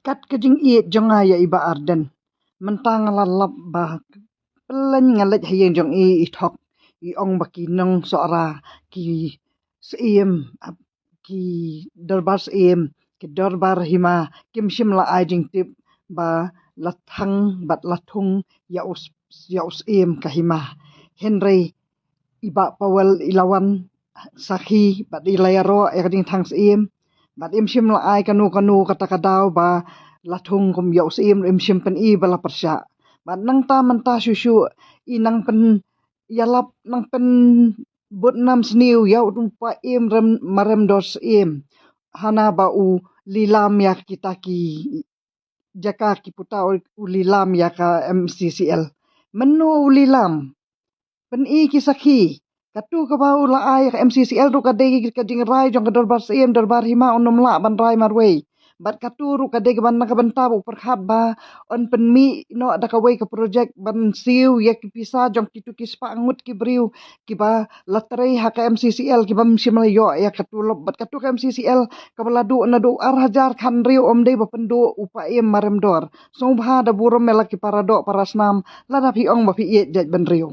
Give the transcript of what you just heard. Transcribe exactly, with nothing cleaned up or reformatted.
Kat ka jingïeit jong nga ïa i Bah Ardent, mynta nga la lap ba pynleng nga leit ha ïing jong i, i thok, i ong ba ki nongsohra, ki syiem, ki dorbar syiem, ki dorbar hima, kim shym la ai jingtip ba la thang bad la thung ïa u s-, ïa u syiem ka hima. Hynrei i Bah Powell i la wan sakhi bad i la ïaroh ïa ka jingthang syiem. Bad im shym la ai kano kano kata ka daw ba la thung kum ïa u syiem, im shym pyni ba la pyrshah. Bad nangta mynta shuh shuh i nang pynïalap, nang pynbud nam sniew ïa u Paiem Rem-, Maremdor Syiem. Hana ba u lilam ïa kita ki jaka ki puta u, u lilam ïa ka M C C L. Mynno u lilam? Pyni ki sakhi. Katu kaba u la ai ka M C C L ruh ka dei ka jingrai jong ka dorbar syiem, dorbar hima, un ym lah ban rai marwei. Bad katu ruh ka dei kaba na ka bynta ba u pyrkhat ba un pynmih noh da kawei ka projek ban siew ïa ki pisa jong kitu ki spah ngut ki briew kiba la trei ha ka M C C L, kiba ym shym la ïoh ïa ka tulop. Bad katu ka M C C L kaba la duh naduh ar hajar khathynriew, ym dei ba pynduh u Paiem Maremdor. Sngewbha da burom ïa la ki para doh para snam, lada phi ong ba phi ïeit jaitbynriew.